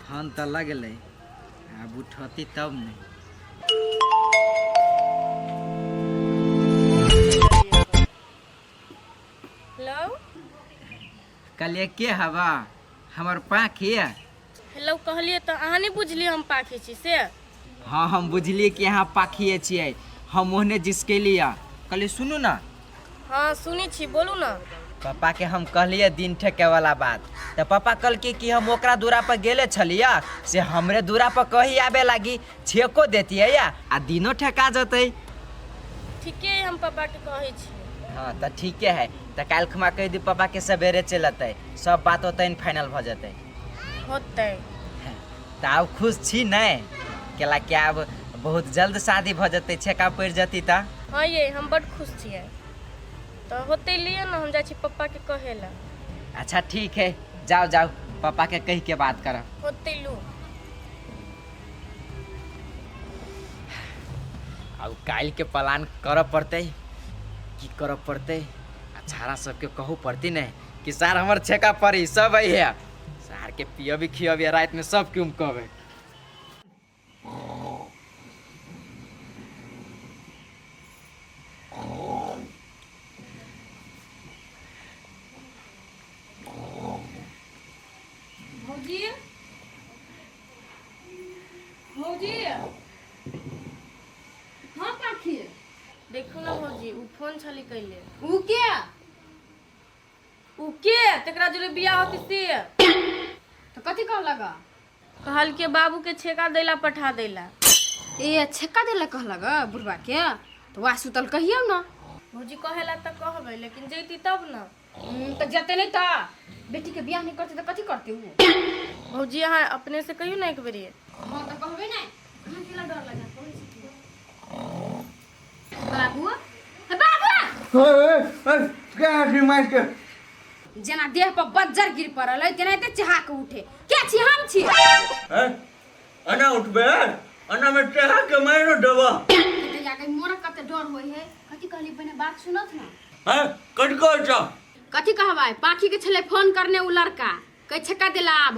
Phone तऽ लगलै, आब उठती तब ने। हेलो। कहलियै के हवा हमर पाखी? हेलो कहलियै तऽ अहाँ नहि बुझलियै हम पाखी छी से? हाँ, हम बुझलियै कि अहाँ पाखिए छियै। हम ओहने जिसकेलियै। कहलियै सुनू ने। हाँ सुनै छी, बोलू ने। पापा के हम कहलियै दिन ठेके वाला बात, तऽ पापा कहलकै कि हम ओकरा दूरा पर गेले छलियै से हमरे दूरा पर कही आबे लागी, छेको देतियै या आ दिनो ठेका जतै। ठीके अइ, हम पापाके कहै छी। हाँ तऽ ठीके है, तऽ काल्हि खुमा कहि दी पापा के सवेरे चलि अतै, सब बात ओतै फाइनल भऽ जेतै। होतै। तऽ आब खुश छी नहि? केला कि आब बहुत जल्द शादी भऽ जेतै, छेका पड़ि जेतै तऽ। हाँ ये, हम बड्ड खुश छियै। तऽ होतै, लिअ ने, हम जाइ छी पप्पाके कहै लए। अच्छा ठीक है, जाओ जाओ, पापा के कहि के बात करब। होतै, लू। आब काल्हिके प्लान करऽ पड़तै। की करऽ पड़तै? आ छाड़ा सबके कहू पड़तै ने कि सार हमर छेका पड़ी सब अइहे, सारके पियबी खियबी, आ रातिमे सबके हम कहबै। भौजी, भौजी। हाँ पाखी। देखू ने भौजी, उ फोन छली कैले। उ के? उ के तकरा जोरे बियाह होती से। तो कथी कहलक? कहलके बाबू के छेका दैला पठा दैला। ए, छेका देला कहलक बुढ़बा के? तो वाह, सुतल कहियौ ना। भौजी, कहेला तऽ कहबै, लेकिन जैती तब ने। तऽ जते नहि तऽ बेटी के बियाह नहि करते तऽ कथी करते उ? भौजी, अहाँ अपने से कहियौ ने एक बेरी। हाँ तऽ कहबै ने, अहाँ केला डर लगा कहै छी की? बाबू, हे बाबू। क्या आदमी मार के जेना देह पर बज्जर गिर पड़ल है तेनाहिते चहा के उठे के छी हम छी। अना उठबे, अना में चहा के मारो देबा। कते जाके मोरा कते डर होय है। कथी कहली? पहिने बात सुनत ना। हैं, कट कर जा। कथी कहबै, पाखी के छले फोन करने उ लड़का, कहै छक्का देला आब।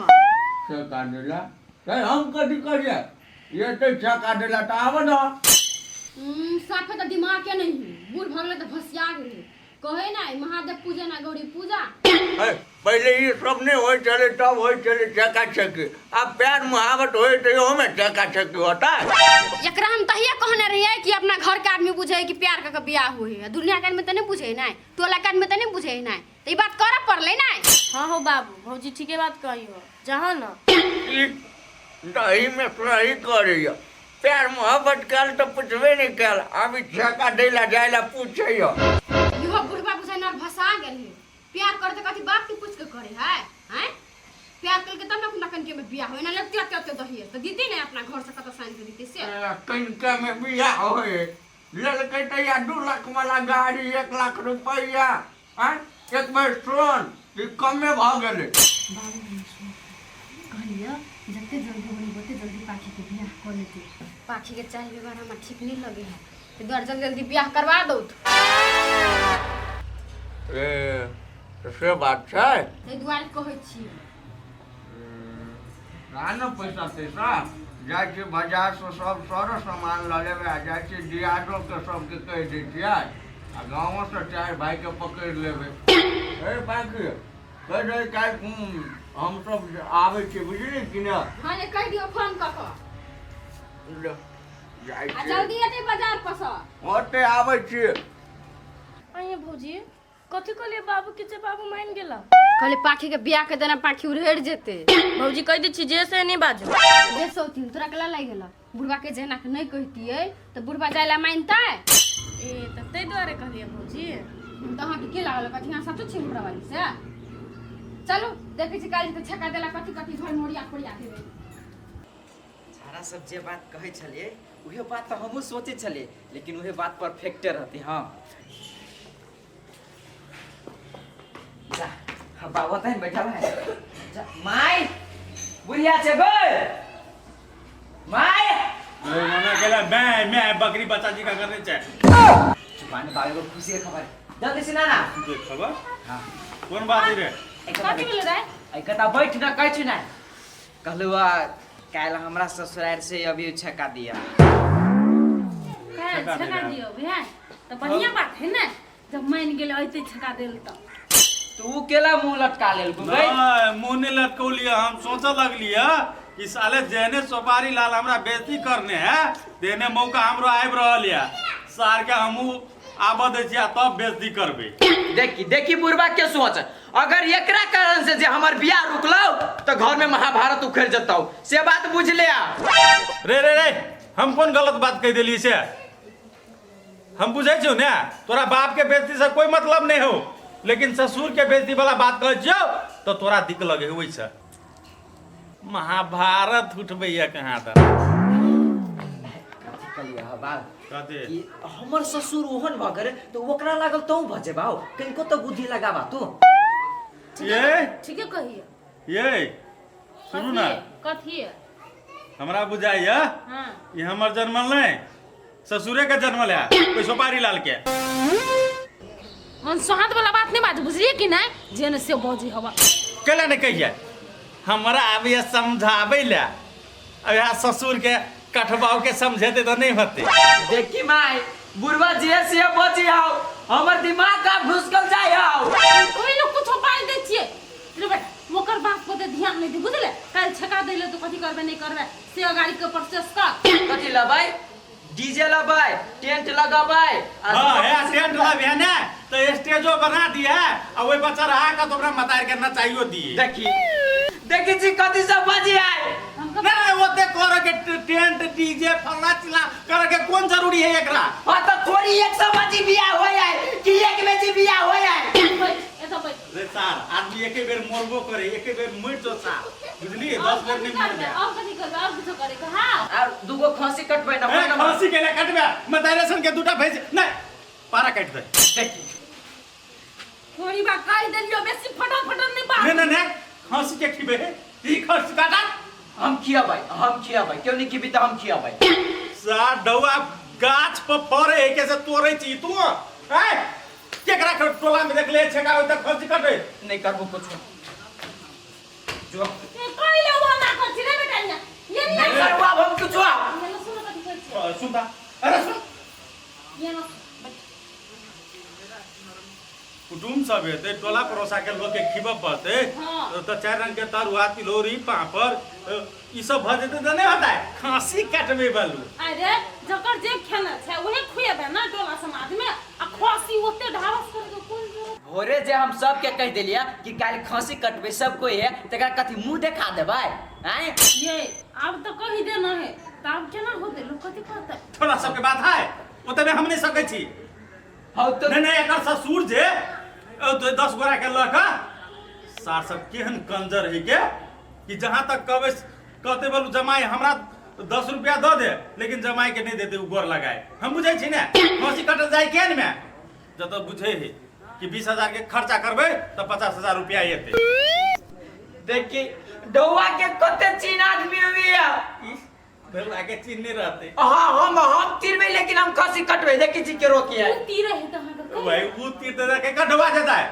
छक्का देला ते हम कथी करिए? ये तो छक्का देला त आब ना। साफे तऽ दिमाग के नहीं है, बूढ़ भऽ गेलै तऽ भसिया गेलै। कहै ना महादेव पूजे ना गौरी पूजा। है, पहले ये सब नहीं होय चले तब होय चले चका चकी। अब प्यार मुहाबत होय तो यो में चका चकी होता है। एकरा हम तहिया कहने रहियै कि अपना घर के आदमी बुझे कि प्यार कऽ के बियाह होय है, दुनिया के आदमी तऽ नहीं बुझे ना, टोला के आदमी तऽ नहीं बुझे ना, तऽ ई बात करऽ पड़लै ना। हाँ हो बाबू, भौजी ठीके बात कही हो, जहाँ ना। ई दही में सही करैया, प्यार मोहब्बत कल तो पूछबे नहीं कल, अभी ठेका देला जायला पूछे इहो बुढ़बा बुझाइ नर भसा गेल है। प्यार करते कथी बाप के पूछ के करे है? हैं, प्यार करके तब ना अपना कनके में बियाह होय ना, लगते लगते दही तो दीदी ने अपना घर से कत साइन के दीदी से। कनका में बियाह होए लड़के तो या 2 लाख वाला गाड़ी, 1 लाख रुपया, आँय, एक बेर सोन ई कमे भऽ गेलै। बाबू कहलियै जते जल्दी होई ओते जल्दी पाखी के बियाह कऽ लेते। पाखी के चाहे व्यवहार हमरा ठीक नहीं लगे है, ताहि दुआरे जल्दी जल्दी बियाह करवा दौ। ए, तऽ से बात छै। ताहि दुआरे कहै छी। ला ने पैसा तैसा, जाइ छी बाजारसँ सब सरो सामान लऽ लेबै, आ जाइ छी दियादोके सबके कहि दै छियै, आ गाँवोसँ चारि भाइके पकड़ि लेबै। हे बाकी कहि दै, काल्हि हमसब आबै छी, बुझली कि ने? हाँ ये, कहि दियौ फोन कऽ कऽ। ले, जाइ आ छी। जल्दी एतै बाजार पर सँ। ओते आबै छी। आइए भौजी, कथी कहलियै बाबू के जे बाबू मान गेला? कहले पाखी के बियाह के देना पाखी उड़ेड़ जेते। भौजी, कहि दै छी जे से नहीं बाजू। जे सौतीन तोरा केला लागि गेल? बुढ़बा के जेना के नहीं कहतियै तऽ बुढ़बा जाय ला मानतै? ए, तऽ ताहि दुआरे कहलियै भौजी। तऽ अहाँके के लागल? कथी अहाँ सचो छी हमरा वाली से? चलू, देखै छी काल्हि तऽ छक्का देला कथी कथी घर मोड़िया फोड़िया देबै। छाड़ा सब जे बात कहै छलियै उहे बात तऽ हमहूँ सोचै छलियै, लेकिन उहे बात परफेक्टे रहती। हाँ जा, हाँ बाबा तहन बैठल है। जा माय, बुढ़िया छै गो माय। मना केला मैं मैं बकरी बच्चा जी का करने छै। चुपाने बाबे को खुशी के खबर, जल्दी सुना ना। जे खबर? हाँ। कोन बात रे? कथी भेलै रे? ऐ कता बैठ ना, कहै छी ना। कहलू काल्हि हमरा ससुरारि से अभी छेका दिया। काल्हि छेका छेका देला। दियौ भैया तऽ बढ़िया बात है ने, जब मान गेल अइते छेका देल तऽ। तू केला मुंह लटका लेल गई? नहीं, मुंह नहीं लटकौलिए, हम सोचऽ लगलिए कि साले जेहने सोपारी लाल हमरा बेइज्जती करने है तेहने मौका हमरो आबि रहल है, सार के हमहूँ आबऽ दै छियै आ तब बेइज्जती करबै। देखी देखी बुढ़बा के सोच, अगर एकरा कारण से जे हमर बियाह रुकलौ तो घर में महाभारत उखड़ जतौ, से बात बुझ ले। रे रे रे, हम कोन गलत बात कहि देलियै से हम बुझै छियौ ने, तोरा बाप के बेइज्जती से कोई मतलब नहीं हो, लेकिन ससुर के बेइज्जती वाला बात कहै छियौ तो तोरा दिक लगे ओहिसँ। महाभारत उठबैया कहाँ तऽ। कहलियै हँ बाप कथी? कि हमर ससुर ओहन भऽ गेल तऽ ओकरा लागल तों भऽ जेबाउ, कनिको तऽ बुद्धि लगाबा तू। ये ठीके कहिए। ये सुनू ना। कथी? हमरा बुझाइया हाँ ई हमर जन्मल नहीं, ससुरे के जन्मल है कोई सोपारी लाल के। मन सोहात वाला बात नहीं बात बुझलिए कि नहीं, जेने से बजी हवा केला नहीं कहिए हमरा आबैया समझाबै ला, अब यहाँ ससुर के कठबाव के समझेते तो नहीं होते। देखी माय बुढ़वा जे से बची आओ, हमर दिमाग का घुसकल जाय आओ। कोई लोग कुछ उपाय दे छिए रे बेटा, ओकर बात पर ते ध्यान नहीं दे बुझले। काल छका देले तो कथी करबे नहीं करबे से अगाड़ी के प्रोसेस कर। कथी लबै? डीजे लबै, टेंट लगबै। हाँ है टेंट लगे है ना तो स्टेजो बना दिया है और वही बच्चा रहा का तो अपना मतार के नचाइयो दिए। देखी देखी जी कथी सब बजी आए। हमको नहीं नहीं ओते करे के टेंट डीजे फलना चिल्ला करे के कौन जरूरी है एकरा? हाँ तो थोड़ी एक सौ बजी बियाह होय आए कि एक बेजी बियाह होय आए। बैठ एतऽ बैठ। रे सार आदमी एके बेर मरबो करे, एके बेर मर जो सार बुझलिए, और 10 बेर कथी नहीं करबे मरबे। और कथी करबे और कुछो करे के हाँ। और दूगो खसी कटबै ना। ए, खसी के ले कटबे मतारे सन के दूटा भैंस नहीं पारा काट दे। देखी थोड़ी बा कहि देलियो बेसी फटल फटल नहीं बात। नहीं नहीं नहीं खसी के खिबे ई खसी काटा हम खियाबै, हम खियाबै, क्यों नहीं खिबी तो हम खियाबै। सार डौआ गाछ पर फरे है कैसे तोड़े छी तू ए केकरा के टोला में देखले छेका होय त खसी कटे नहीं करबो कुछ जो ए कहिले वो ना कर छी रे बेटा ये ये नहीं नहीं करबो अब हम कुछ। ये ना सुनो कथी कहै छियै। सुनता अरे सुन ये ना बैठ। कुटुम सब हेतै टोला पड़ोसा के लोग के खिबऽ पड़तै हाँ। तऽ चारि रंग के तरुआ तिलौरी पापड़ ई सब भऽ जेतै तऽ नहि होतै खाँसी काटबै बालू। अरे जकर जे खेना छै वही खुएबै ना टोला समाज में, आ खसी ओते ढाबस करे के कोन जरूरत? भोरे जे हम सबके कहि देलियै कि काल्हि खसी कटबै सब कोई है, तकरा कथी मुंह देखा देबै आँय? ये आब तऽ कहि देना है तऽ आब केना होतै, लोक कथी कहतै? टोला सबके बात है ओते में हम नहि सकै छी। हौ तो नहीं नहीं एकर ससुर जे 10 गोरा के लऽ कऽ सार सब केहन कंजर है के कि जहाँ तक कहबै कहते बोलू जमाई हमरा 10 रुपया दऽ दे, लेकिन जमाई के नहीं देते उ गोर लगाए। हम बुझै छी ने खसी कटल जाय के ने जतऽ बुझै है कि 20,000 के खर्चा करबै तऽ 50,000 रुपया एतै। देखी डौआ के कते चीन आदमी हुई है। भेल आगे चीन नहीं रहते। हाँ हम तीरबै लेकिन हम खसी कटबै, देखी छी के रोकी है। उ तीर है तऽ अहाँके कहि। वही उ तीर दे के कटवा देता है,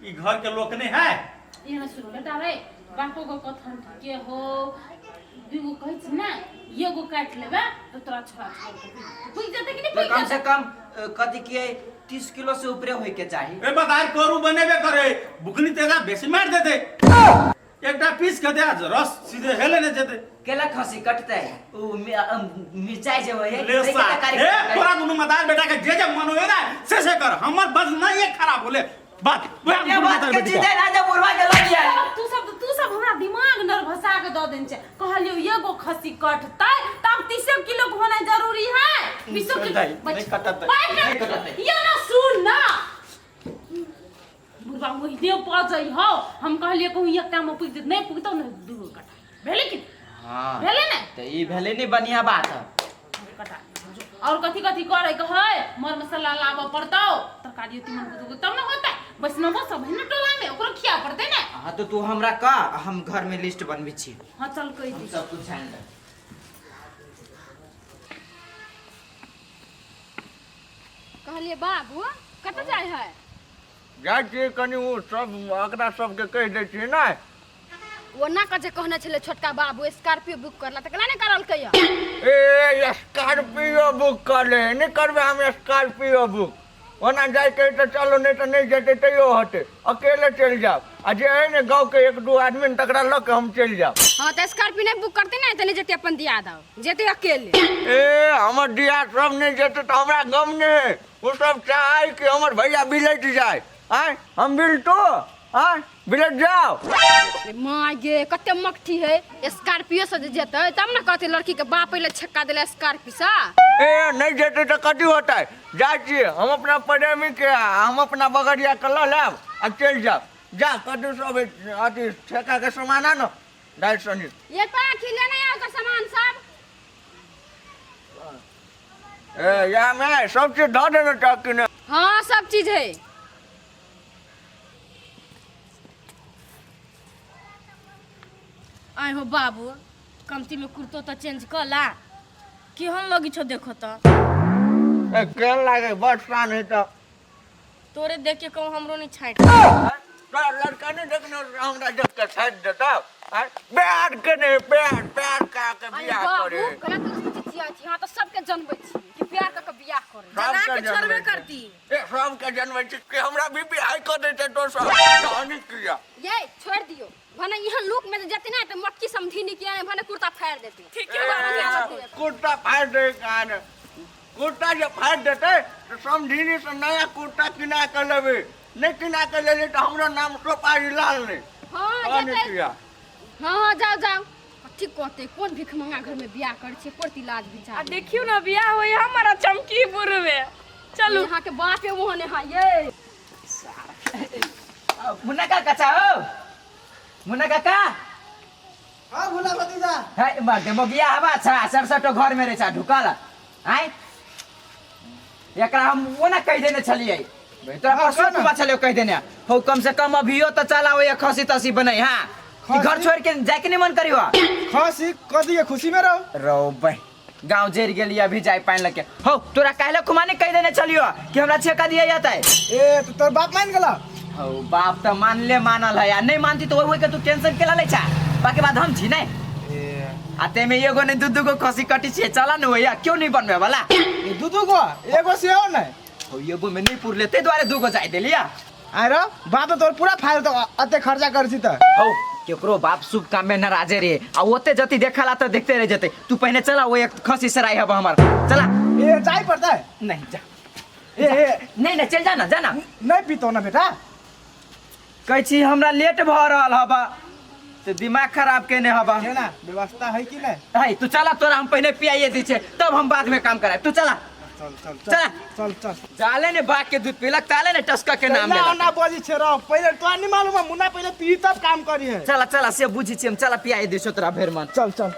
ई घर के लोग नहीं है। ये ना सुनो बेटा रे, बापो को कथन ठीके हो, दूगो कहै छी ने एगो काटि लेबै तऽ तोरा छोड़ा छोड़ के पुगि जेतै कि नहि तो पुगि कम से जेतै? कम कथी के 30 किलो से ऊपरे होय के चाही। ए बताए करू बनेबे करे बुकनी तेरा बेसी मार देते, एकटा पीस के दे रस सीधे हेले ने जेते। केला खसी कटतै उ मिरचाई जे होय है ले ताहि के सा तरकारी ए कटतै। तोरा दुनू मदार बेटा के जे जे मन होय ना से कर, हमर बस नहीं है खराब होले बात वह ये बात के सीधे ना जे बुढ़वा के लगी है। तू सब हमरा दिमाग नर्वसा के दऽ देने छै, कहलियौ एगो खसी कटतै तब 30 किलो के होना जरूरी है, 20 किलो नहीं कटतै, नहीं कटतै। ये ना सुन ना बुढ़वा ओहिने बजै हौ, हम कहलियै कहूँ एकटा मे पुगि जेतै, नहि पुगतौ ने दूगो कटा भेलै कि हाँ भेलै ने तऽ ई भेलै ने बढ़िया बात। कटा और कथी कथी करे के है, मर मसाला लाबऽ पड़तौ, तरकारी तीमन कुछ तब ने होतै, वैष्णवो सब है ने टोला में ओकरो खिया पड़तै ने। हाँ तो तू हमरा कह, हम घर में लिस्ट बनबै छी। हाँ चल कहि हम दी सब कुछ जान लेब। कहलिए बाबू कतऽ जाइ है? जाइ छियै कनि ओ सब ओकरा सबके कहि दै छियै ने ओना के जे कहने छलै छोटका बाबू स्कॉर्पियो बुक करला तऽ केना नहि करलकै या ए स्कॉर्पियो बुक कर ले, नहीं करबे हम स्कॉर्पियो बुक। ओना जाइके है तऽ चलो, नहीं तऽ नहीं जेतै तैयो होतै, अकेले चलि जायब। आ जे है ने गाँव के एक दू आदमी ने, तकरा लऽ के हम चलि जायब। हाँ तऽ स्कॉर्पियो नहीं बुक करते ना तऽ नहीं जेतै अपन दियाद, जेतै अकेले। ए हमर दियाद सब नहीं जेतै तऽ हमरा गम नहीं है। ओ सब चाहै कि हमर भैया बिलटि जाय। आँय हम बिलटू, आँय बिलट जाओ। माँ गे कते मकठी है, स्कॉर्पियो से जे जेतै तब ने कहतै लड़की के बाप अइले छक्का देले स्कॉर्पियो से। ए नहीं जेतै तऽ कथी होतै? जाइ छियै हम अपना प्रेमी के, आ हम अपना बगरिया के लऽ लेब आ चलि जायब। जा कद्दू सब अथी ठेका के सामान आनो दालि सनी। ये पाखी लेने आओ का सामान सब। ए या में सब चीज धऽ देने छह कि नहि? हाँ सब चीज है। आइ हो बाबू, कमती में कुर्तो तो चेंज कर ला, केहन लगी छो देखो तो। ए केहन लागे, बड़ शान है तऽ। तोरे देख के कहूँ हमरो नहीं छाँट। तोरा लड़का नहीं देखने, हमरा देख के छाँटि देतौ? आँय? प्यार के नहीं, प्यार प्यार का के अरे बियाह बाबू करे। कना तो चिचिया छी। हाँ तो सबके जनबै छी कि प्यार क के बियाह करे। जना सबके के छोड़बे जनबै छै। करती। ए सबके जनबै छी कि हमरा बीपी हाई कऽ देतै तो सब तहन किया। ये छोड़ दियो, भने यहाँ लुक में जते ना त मटकी समझी नहीं किया, भने कुर्ता फाड़ देते। ठीक है। ए, कुर्ता फाड़ि दै कान, कुर्ता जे फाड़ि देतै तऽ समधिनी से नया कुर्ता किना के लेबै, नहीं किना के लेली तऽ हमरो नाम सोपारी लाल नहीं। हाँ तहन जते। किया। हाँ जाओ जाओ, कथी कहते कोन भीख मंगा घर में बियाह कर छे, कोरती लाज आ बिचार। देखियो ना बियाह होई हमारा चमकी बुरवे। चलू यहाँ के बापे ओहने हाँ ये। मुन्ना काका चाहो, मुन्ना काका। हाँ भोला भतीजा। है मर्दे मोगिया हवा छा सरसटो घर में रहे छा ढुकल। आय एकरा हम ओना कहि देने छलियै, तोरा हाँ, परसों कह ना। कुमा छलियै कहि देने हो, कम से कम अभियो तो चलाओ ये खसी तसी बनै। हाँ कि घर खसी? छोड़ के जाय के नहीं मन करियो? खसी कथी के खुशी में रहो। रौ बे गांव जरि गेली अभी जाय पानि लके। हो तोरा काल्हि खुमाने कहि देने छलियो कि हमरा छेका दिया जातै। ए तो तोर बाप मान गेला? हो बाप तऽ मानले मानल है, आ नहीं मानती तो ओहि के तू टेंशन केला लै छा, बाकी बात हम छी नहीं। ए आ तेमे एगो नहीं दू दू गो खसी कटी छियै, चला न होइया क्यों नहीं बनबे वाला। ए, दू दू गो एगो से हो नहीं? हो एगो में नहीं पुरले ते दुआरे दू गो जाय देलिया। आय रो बाप तो तोर पूरा फाइल तो अते खर्चा कर छी त। हो केकरो बाप शुभ काम में नाराजे रे, आ ओते जति देखला तो देखते रह जते। तू पहले चला वो एक खसी सराय हब हमर, चला। ए जाय पड़ता है? नहीं जा। ए ए नहीं नहीं चल जाना जाना। नहीं पीतो ना बेटा। कहै छी हमरा लेट भ रहल हबा तो दिमाग खराब केने हबा। केना व्यवस्था है कि नहीं? है तू चला, तोरा हम पहले पियाइए दी छे तब हम बाद में काम कराएब। तू चला। चल चल चला। चल चल। जाले ने बाघ के दूध पीलक ताले ने टसका के नाम ना लेलक। ना बजी छे रो, पहले तो नहीं मालूम है मुन्ना पहले पी तब काम करी है। चला चला से बुझी छी हम, चला पियाइए दी छो तोरा भरि मन। चल चल।